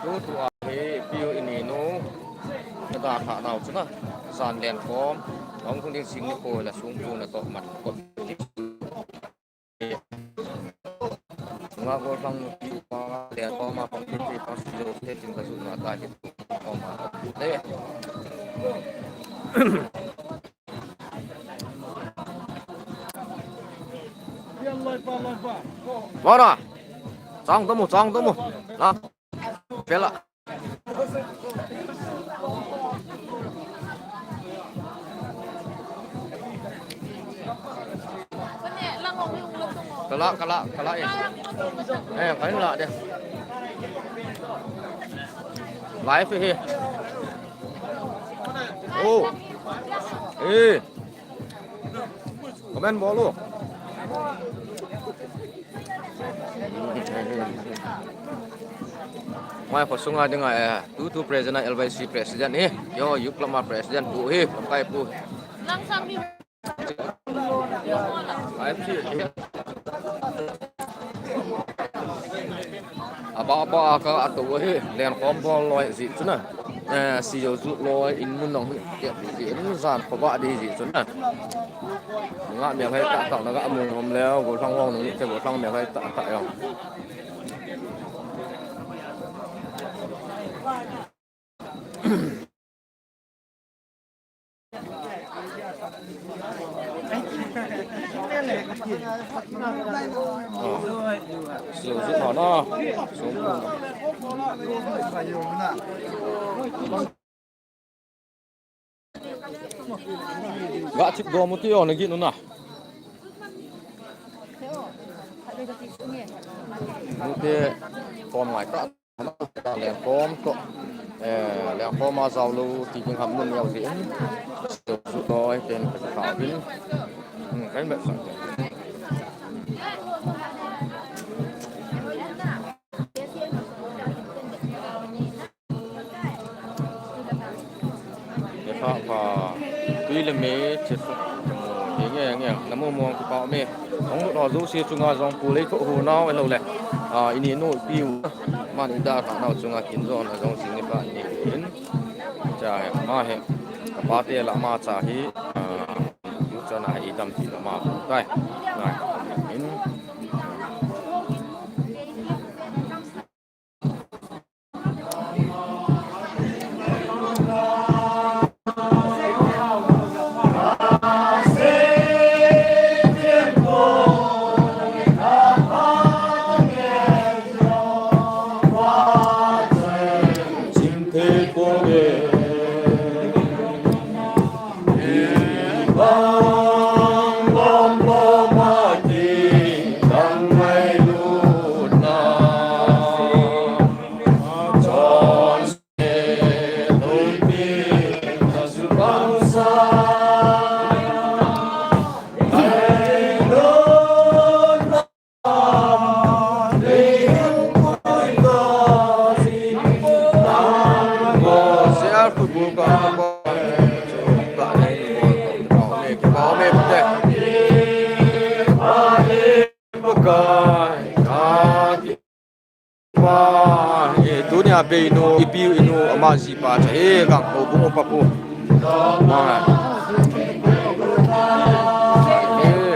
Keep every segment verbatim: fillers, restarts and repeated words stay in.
Tutu a hi piu ini nu. Ka da kha nau chuna. Zan len kom. Ong khung ding sing ni ko la sung ko na to mat ko. Nga ko sang nu piu pa len kom ma pang ti pang si lo te chin ka su na ta ki. Kom ma. Te. Bora. Chang tamu, chang tamu. La. Pela. Kala, kala, kala eh. Eh, kain la de. Live hi. Oh. Eh. Comment bol u. Mai kho sunga dinga eh, tutu president, L Y C president hi. Yo, youth club ma president pu hi, pakai pu. Langsam hi. Ai pu. Aba, aba, ka atu hi, len kom bol loi ji chuna. Eh, si jo ju loi in mun nong hi, ke ji in zan kho ba di ji chuna. Nga mel hai ta ta na ga mun hom leo, go thang hong ni te go thang mel hai ta ta yo. Ga chip do mu ti o na gi nu na. Mu te kom ngai ta. Lengkom to, eh, lengkom a zau lo ti ding ham mun yau ding. Su noi ten ka ta bin. Hmm, kan bet sa. Pha pha. Tui le me che pha. Nge nge, namu muang ki pau me. Hong lut ho jouse chunga jong pu lei tho hu nau e lo le. A, ini nu piu. Man i da kha nau chunga kin jong na jong sing ni pa ni in. Cha he, ma he. Ka pa te la ma cha hi. A, yu cha na i dam ti la ma. Tai. Ngai. In. Tunia bei nu, ipiu inu, ama jipa cha, he, gang, o, bungu papu. Ma. He.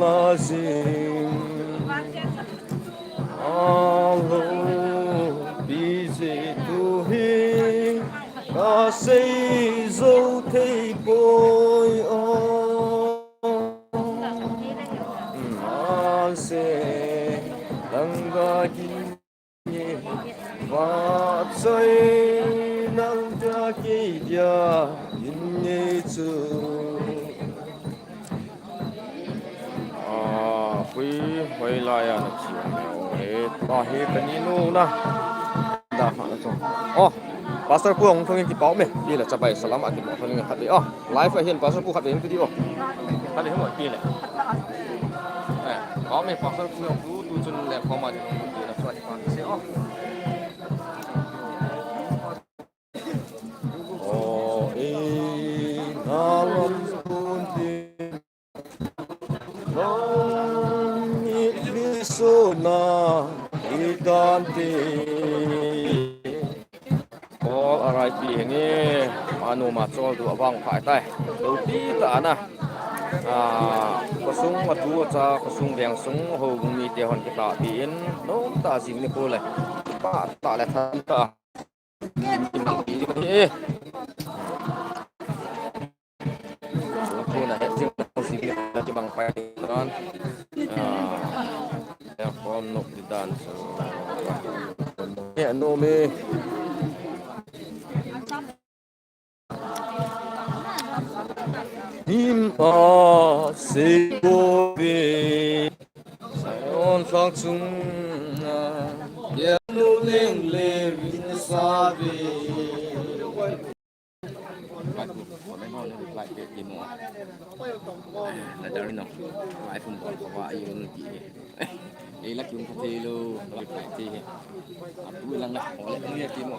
Azing alo pije tu hi kasei zo thei poi o. Ase langga ki Vachai nang ta kei dia in nei chu. Ah, hui, hui lai a na chi. Eh, ta hi ka ni nu na. Da ma na chu. Oh, Pastor Pu hung thong in kipau me. Ila chabai salam a kipau thong in khat di. Oh. Live ahin Pastor Pu khat in video. Khat in mo kile. Eh, kami Pastor Pu yang tu tu chun le koma di tu na khat pa se o. Oh, eh, na lam kun ti. Lam ni so na itan ti. Paul R I P hi nge, manu ma chol du avang phai tai. Lopi ta na. Ah, khosung matu cha, khosung veng sung, houbung mite hon kitahpi in, nom ta jing ni ko le. Pa ta le than ta. Eh. Kina he jing na si kina ki bang pai dan. Ah, ya kom nok di dan so. Ya no me. Him a se ko ve. Sion sang chung na. Ya no leng le rin sa ve. Lai ku, comment ho le reply pe ti mo. Na dari no. Lai phun bol ko wa ayu nu ti he. Ei la kiung ka thei lo, reply ti he. Apu lang la, ho le nu ya ti mo.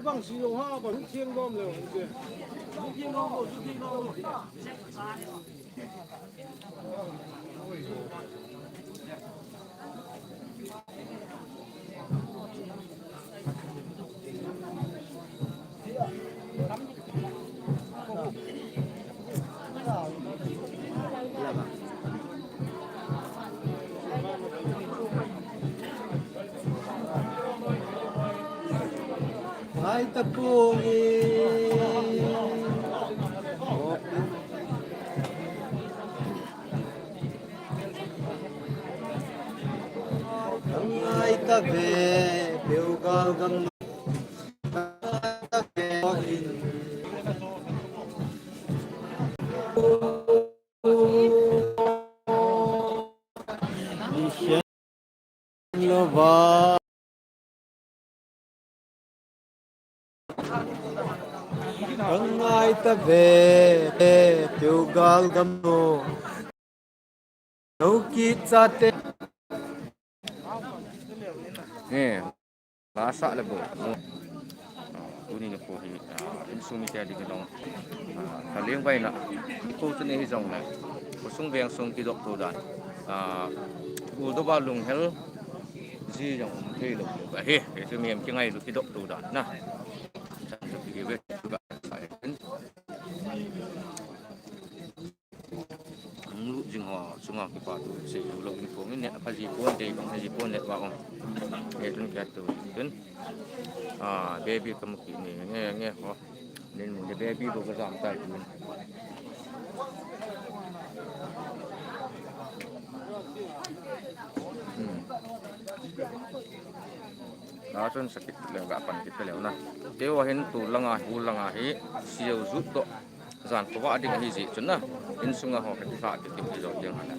Bang si lo ha, bang thiang dom le ho ti. Hai ta pung e. Ngai ta ve, peugal gam. Ngai ta ve, in. Lova. Ngai ta ve, peugal gam no. No ki chate. Eh, la sa le bo. Tuni ni ko hi, ah, insung mite ding jong. Ah, ka leng vai na. Ko tuni hi jong le. Khosung veng sung kidop to dan. Ah, u do ba lung hel. Ji jong um thei lo. Ka he, he chu mi em ki ngai lo kidop to dan na. Chan chu ki ve. Ang lu jing ho, sunga kipah tu, sei u lo in phong in, ne, apa ji pon, dei bang, ji pon, ne, ba, ong. E, tun, kia tu, tun. Ah, baby kamu ki, ne, nge, nge, ho. Nin, ne, baby, bo, ka jam, tai, tun. Hmm. Na, tun, sakit, le, ga, pan, kit, le, na. Teu, hin, tu, langa, hu, langa, hi, siu, zut, to. Jan khovah ding ahi jeh chun na, insunga ho kati lhah kiti hi jong ding ahi.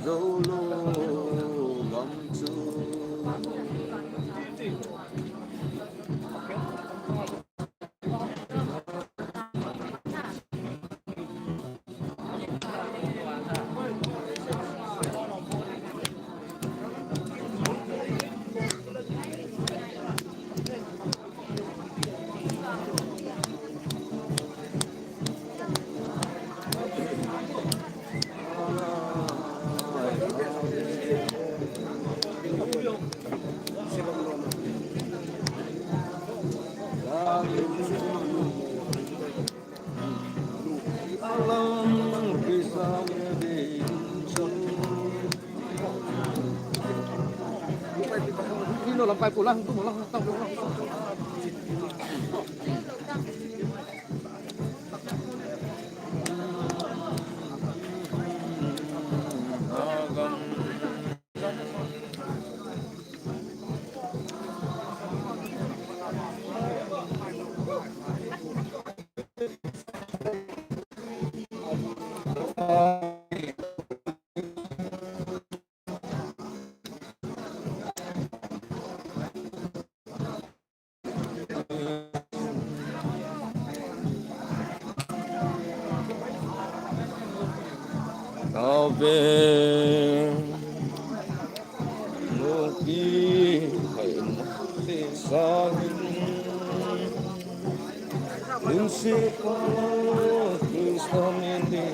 Zolo gam chu. Ave Muki Hai Mukti Sahin Insi Krista Mindi